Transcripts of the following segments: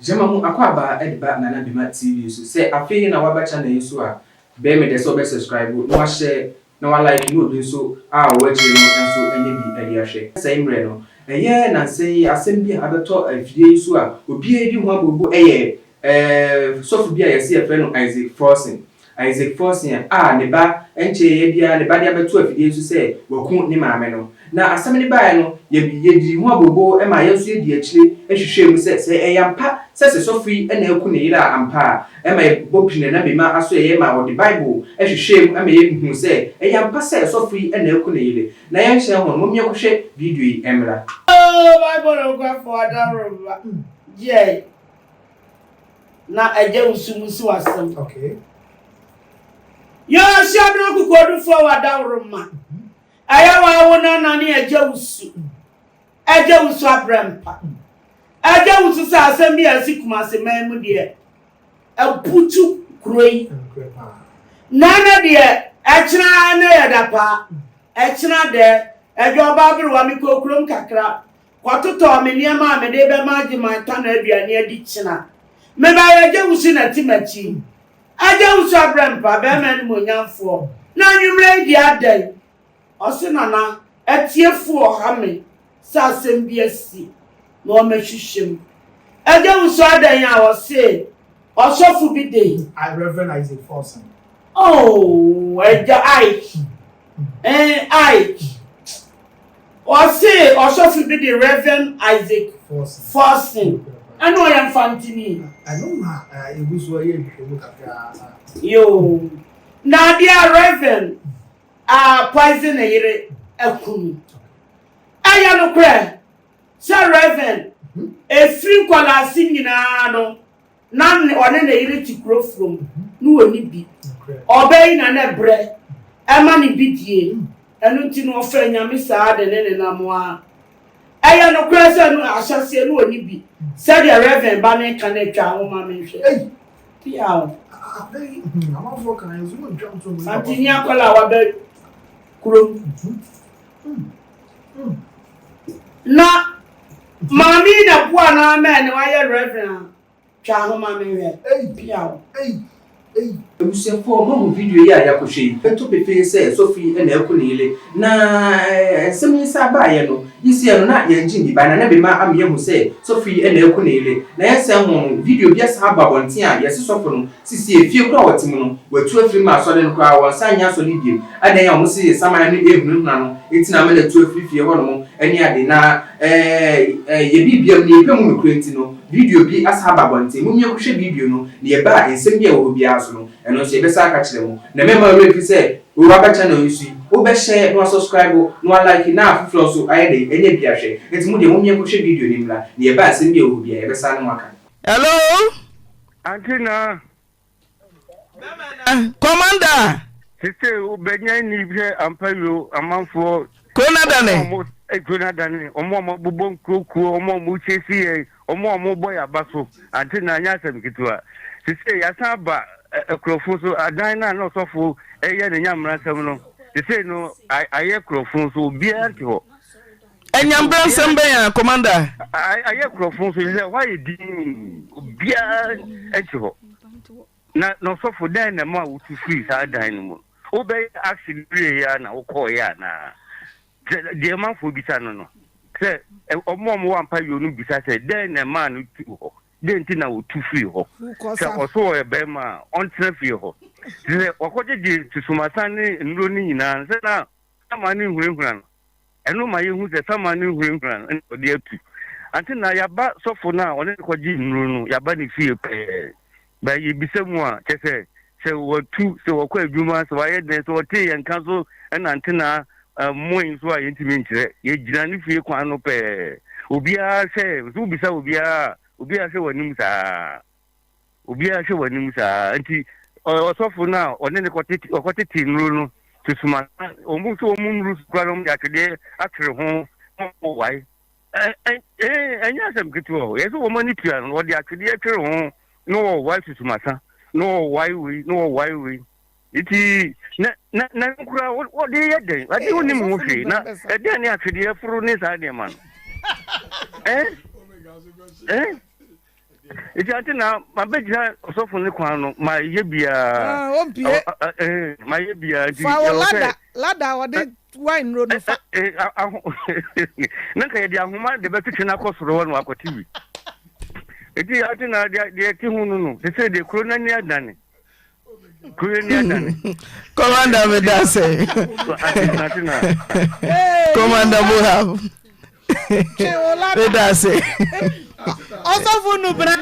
Gyama mu akwaaba de ba Nana Bema TV so. Sɛ afei na waba channel yi so a, bɛyɛ me dɛ sɛ wobɛ subscribe na wa share na wa like na obi nso a ɔwɔ akyire no nso anya bi de ahwɛ. Sɛe mmerɛ no, ɛyɛ nansa yi asɛm bi a abɛtɔ afidie yi so a obiara di ho abooboo yɛ sɔfo bi a yɛse yɛfrɛ no Isaac Forson. Isaac Forson a ne ba nkyɛeɛ biara ne ba de abɛto afidie so sɛ waku ne maame no. Na asɛm no baeɛ no, yɛ yɛdii ho abooboo maa yɛn nso yɛdii akyire hwehwɛɛ mu sɛ, sɛ ɛyɛ ampa sɛ sɛ sɔfo yi na aku ne yere a ampa a, ɛma yɛbɔ pii na na Bema asoɛeɛ ma ɔde Bible hwehwɛɛ mu ma yɛhuu sɛ ɛyɛ ampa sɛ sɔfo yi na aku ne yere. Na yɛnhyɛ ho no, mom yɛnkɔhwɛ video yi mmra. Oh, Bible nokwafo adaworoma gyeɛ na agya wusu mu si w'asɛm. Okay. Yɛ ɔhyɛ bere kokodufoɔ wɔ adaworoma. Ɛyɛ w'awo na nane agya wusu. Agya wusu abrɛ mpa. Agya wusu sɛ asɛm bi a asi Kumase man mu deɛ abutu kuro yi. Nana deɛ ɛkyena na yɛ da paa. Ɛkyena dɛ ɛdwa ɔbaa berewa mekɔ kurom kakra kɔtotɔɔ me nneɛma a mede bɛma Agyeman Tano aduane adi kyena. Mebaeɛ Agya Wusu na te m'akyi. Agya Wusu abrɛ mpa, bɛrima animuonyamfoɔ. Na anwummerɛ yi deɛ adɛn? Ɔse Nana, atiefoɔ ha me sɛ asɛm bi asi na wɔmmɛhwehwɛ mu. Agya Wusu adɛn a ɔse ɔsɔfo bi de. I Reverend Isaac Forson. Oh, Agya Ike. Eh, Ike. Ɔse ɔsɔfo bi de Rev. Isaac Forson ɛna ɔyɛ Mfantini. Ɛno na yɛgu so yɛ nhwehwɛmu kakra na. Yoo. Na adeɛ a Rev. A poison ne yere aku no. Ɛyɛ nokorɛ sɛ Rev. Ɛfiri nkɔlaase nyinaa no Na ɔne ne yere te kuro from na ɔnni bi. Ɔbaa yi na na ɛbrɛ ɛma no bi die. Ɛno nti no ɔfrɛ Nyame saa de ne nenam ara. Ɛyɛ nokorɛ sɛ no ahyɛseɛ no ɔnni bi. Sɛdeɛ Rev. Ba no reka no atwa ho ma menhwɛ. Piaw. Santini akwadaa a waba kurom. Na maame yi na boa no ara ma ɛnɛ wayɛ reverend a, twa ho ma me nhwɛ. Piaw. Abusuafoɔ, moahu video yi a yɛakɔhwɛ yi? Ɛtɔ pefee sɛ sɔfo yi na aku ne yere. Na nsɛm yi san baeɛ no, yisiɛ no na yɛngye nni, but Nana Bema ama yɛahu sɛ sɔfo yi na aku ne yere. Na yɛnsɛn ho no, video bi asan aba abɔnten a yɛse sɔfo no Sisi efie koraa a wɔte mu no, wɔatu afiri mu ma asɔre no koraa, wɔnsan nyɛ asɔre bio. Adɛn a wɔse saman no rehunahuna no nti na ama no atu afiri fie hɔnom ne ade? Na ɛɛ yɛ biribia mu, nea yɛpɛ mu nokorɛ nti no, video bi asan aba abɔnten. Mommia nkɔhwɛ video no, na yɛba a, nsɛm bi a ɛwɔ hɔ biara so no, ɛno nso yɛbɛsan aka akyerɛ mo. Na mɛmma wo werɛ mfi sɛ, woaba channel yi so yi, wobɛhyɛ na woasubscribe na woalike na afoforɔ nso ayɛ dɛn anya bi ahwɛ. Enti mo deɛ mommia nkɔhwɛ video no mmra, na yɛba a, nsɛm bi a ɛwɔ hɔ biara, yɛbɛsan ne mo aka. Hello. Auntie na. Bɛma na. Commander. Sese wobɛnya ni hwɛ ampa yo amanfoɔ. Kuro na dane. Kuro na dane. Ɔmo a ɔmo abobɔ nkuro kuo, ɔmo a ɔmo siesie yɛn, ɔmo a ɔmo bɔ yɛn aba so. Auntie na nyɛ asɛm ketewa. Sese yasan aba akurɔfo so adan na na ɔsɔfo ɛyɛ ne nyamransɛm no. Sese no ayɛ kurɔfo so obiara nte hɔ. Anyambransɛm bɛn a, Commander? Ayɛ kurɔfo nso sɛ hɔ ayɛ dinn, obiara nte hɔ. Na na ɔsɔfo dɛn na ɛma wotu firi saa dan no mu? Wobɛyɛ action wie ya na wokɔɔeɛ anaa? Deɛ manfoɔ bisa no no, sɛ ɔmo a wɔwɔ ampa yio no bisa sɛ dɛn na ɛmaa no tu hɔ? Dɛn nti na wɔtu firii hɔ? Sɛ ɔso ɔyɛ barima a, ɔntena fie hɔ. Sɛ wakɔgyegye susumasan ne nnuro no nyinaa no, sɛ na saman no nhunahuna no. Ɛno ma yehu sɛ saman no nhunahuna no na ɔde atu. Ante na yɛaba sɔfo no a ɔne no kɔgyee nnuru no, yɛaba ne fie pɛɛ. Bɛ yebisa mu a, kyerɛ sɛ, sɛ watu, sɛ wakɔ adwuma, sɛ wayɛ dɛn, sɛ ɔtee yɛn nka so na ante na mmoe nso a yentumi nkyerɛ. Yegyina ne fie kwan no pɛɛ. Obiara hwɛ yɛn. Sɛ wobisa obiara a, obiara hwɛ w'anim saa. Obiara hwɛ w'anim saa. Nti ɔsɔfo no a ɔne no kɔtete ɔkɔtete nnuro no susuma wɔn nso wɔn nnuru so koraa na wɔde atwedeɛ atwere ho na wɔwae. Ɛnyɛ asɛm ketewa o. Yɛ sɛ wɔn ani tua no wɔde atwedeɛ twere ho na wɔwae susumasa na wɔwae wei na wɔwae wei. Nti na na na nkura wɔde yɛ dɛn? Ade wonim ho hwee na ɛdɛn ne atwedeɛ foro ne saa nneɛma no? Ɛn ɛn. Nti ante na mabɛgyina ɔsɔfo no kwan no mayɛ biara. Ɔmpie. Mayɛ biara nti. Fa wo lada lada a ɔde wine nnuro no fa. Na nka yɛde ahoma de bɛtwetwe no akɔ soro hɔ na wakɔte bi. Nti ante na deɛ ɛte ho no no te sɛ deɛ kuro no ani adane. Commander medase. Commander Bohab. Medase. Ɔsɔfo nu bra.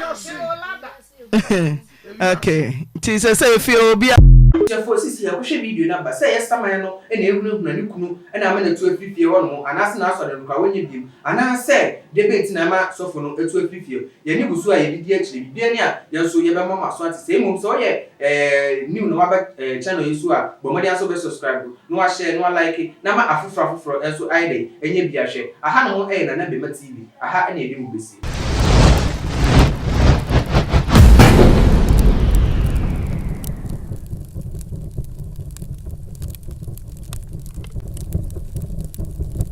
Okay. Nti sɛ sɛ efie obi a. Abusuafoɔ sisi a wohwɛ video no aba sɛ ɛyɛ saman no na ɛhunahuna ne kunu na ama no atu afiri fie hɔ nom anaase n'asɔre no koraa wɔnyɛ biom anaasɛ deɛ bɛn nti na ama sɔfo no atu afiri fie hɔ. Yɛn ani gu so a yɛdidi akyire, biribiara ni a yɛn nso yɛbɛma mo aso ate. Sɛ mmom sɛ woyɛ eh new na waba eh channel yi so a, bɔ mmɔden ara sɛ wobɛ subscribe, na wa share, na wa like, na ama afoforɔ afoforɔ nso ayɛ dɛn anya bi ahwɛ. Aha nom yɛ Nana Bema TV, aha na yɛde mo bɛsi.